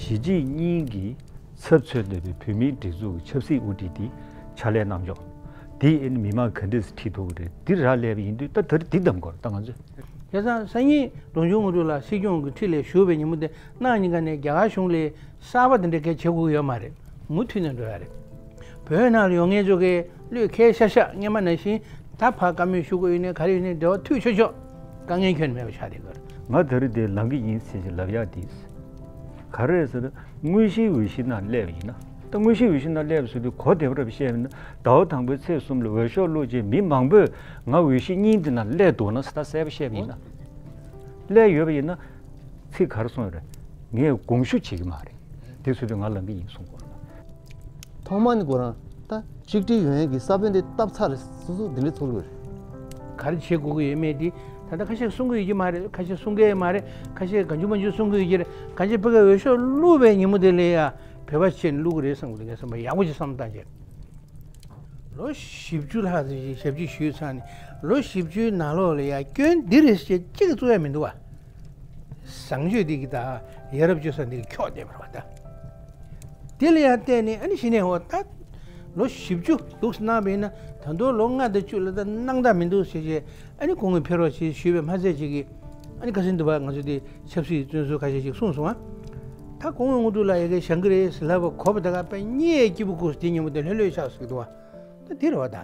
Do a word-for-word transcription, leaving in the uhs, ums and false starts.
གཞིས་བྱེས་གཉིས་ཀྱི་ཚབ་མཚོན་བསྡད་པའི་བོད་མིའི་སྒྲིག་འཛུགས་ཀྱི་ཆབ་སྲིད་དབུ་ཁྲིད་དེ་ཕྱག་ལས་གནང་ཕྱོགས་དེ་ཨེ་ནི་མི་མང་ག་འདྲས་སེ་ཁྲིད་ཐུབ་ཀྱི་རེད། འདི་རག་ལས་པ་ཡིན་དུས་ད་ད་རེས་འདི་གདམ་དགོས་རེད། ད་ང་ཚོས། བྱས་ཙང་སང་ཉིན་རང་བྱུང་དངོས་གྲུབ་ལགས་སྲིད་སྐྱོང་གི་ཁྲི་ལ་བཞུགས་པའི་ཉིན་མོ་དེ་གནངས་ཉིན་ཀ་ནས་རྒྱ་གར་གཞུང་ལ་གསར་པ་དེ་འདྲ་གས་བྱེད་དགོས་ཀྱི་ཡོད་མ་རེད། མུ་མཐུད་ནས་འགྲོ་ཡ་རེད། བོད་ནང་ལ་ཡོད་མཁན་ཚོ་གིས་བློས་འཁེལ་ཤག་ཤག་སྔོན་མ་ནང་བཞིན་ད་ཕར་བཀའ་མོལ་ཞུ་དགོས་ཡོད་ནའི་ག་རེ་ཡོད་ནའི་འབྲེལ་བ་མཐུད་ཆོག་ཆོག་དཀའ་ངལ་ཁྱོན་ནས་མེད་པ་ཆགས་བསྡད་ཡོད་རེད། ང་ད་རེས་དེ་ལངས་ཀྱི་ཡིན་ཟེར་གྱི་ལབ་ཡག་དེ། ག་རེ་རེད་ཟེར་ན། དངོས་གཞིའི་འོས་གཞི་ནང་སླེབས་པ་ཡིན་ན། ད་དངོས་གཞིའི་འོས་གཞི་ནང་སླེབས་པ་ཟེར་དུས་གོ་བདེ་པོ་རེད་བཤད་པ་ཡིན་ན། ཟླ་བ་དང་པོའི་ཚེས་གསུམ་ལ་འོས་ཤོག་བླུགས་རྗེས་མི་མང་པོས་ང་འོས་གཞི་གཉིས་འདི་ནང་སླེབས་འདུག་ན་ཟེར་ད་གསལ་པོ་བཤད་པ་ཡིན་ན། སླེབས་ཡོད་པ་ཡིན་ན། ཚིག་ག་རེ་གསུངས་ཡོད་རེད། ངས་དགོངས་ཞུ་བྱེད་ཀྱི་མ་རེད། དེ་ཟེར་དུས་ང་ལངས་ཀྱི་ཡིན་གསུངས་དགོས་རེད། ཐོག་མ་ནས་ཁོ་རང་ད་གཅིག་སྒྲིལ་ཡོང་ཡས་ཀྱི་ས་བོན་དེ་བཏབ་ཚར་རེད། སོ་སོ་འདི་འདྲ་ཚོར་གི་རེད། ག་རེ་བྱེད་དགོས་ཀྱི་ཡོད་མེད་དེ་ད་ལྟ་ཁ་ཤས་གསུང་གི་ཡོད་ཀྱི་མ་རེད། ཁ་ཤས་གསུང་གི་ཡོད་མ་རེད། ཁ་ཤས་གང་བྱུང་མང་བྱུང་གསུང་གི་ཡོད་ཀྱི་རེད། གང་ཅི་ཕ་གིར་འོས་ཤོག་བླུགས་པའི་ཉིན་མོ་དེ་ལ་ཡ་བོད་པ་བྱས་ནས་བླུགས་གི་རེད་བསམ་གི་འདུག་ངས་བསམ་པ་ཡག་པོ་ཅིག་བསམ་བཏང་བྱས། ལོ་བཞི་བཅུ་ལྷག་ཙམ་ཞིག་ཞབས་ཕྱི་ཞུས་ཚར་ནས་ལོ་བཞི་བཅུའི་ནང་ལོགས་ལ་ཡ་སྐྱོན་འདི་རེད་ཟེར་གཅིག་གིས་བཙུགས་ཡ་མི་འདུག་བ། བཟང་སྤྱོད་འདི་གི་ད་ཡ་རབས་སྤྱོད་བཟང་འདི་གི་འཁྱོག་བསྡད་པ་རེད་བ་ད། དེ་ལ་ཡང་བལྟས་ནས་ཨ་ནི་གཞི་ནས་འོ་ད་ལོ་བཞི་བཅུ་འདུག་སེ་གནང་བ་ཡིན་ན་ད་དུང་ལོ་ལྔ་དང་བཅུ་ལ་ད་གནང་ཐབས་མི་འདུག་ཟེར་བྱས་ཨ་ནི་སྐུ་ངོ་ཕེབས་རོགས་བྱེད་ཞུས་པས་མ་ཚད་ཅིག་གིས་ཨ་ནི་ཁ་སང་འདི་བར་ང་ཚོ་དེ་ཆབ་སྲིད་བཙོན་ཟུར་ཁ་ཤས་ཤིག་གསུངས་སོང་ཨ། ད་སྐུ་ངོ་དངོས་གྲུབ་ལགས་ཡ་གི་བཞེངས་གི་རེད་ཟེར་ལབ་པ་གོ་བ་ད་ག་དཔེ་གཉིད་སྐྱིད་པོ་ཁུག་སེ་དེ་ཉིན་མོ་དེ་ལྷོད་ལྷོད་ཆགས་སོང་གི་འདུག་བ། ད་དེ་རེད་བ་ད།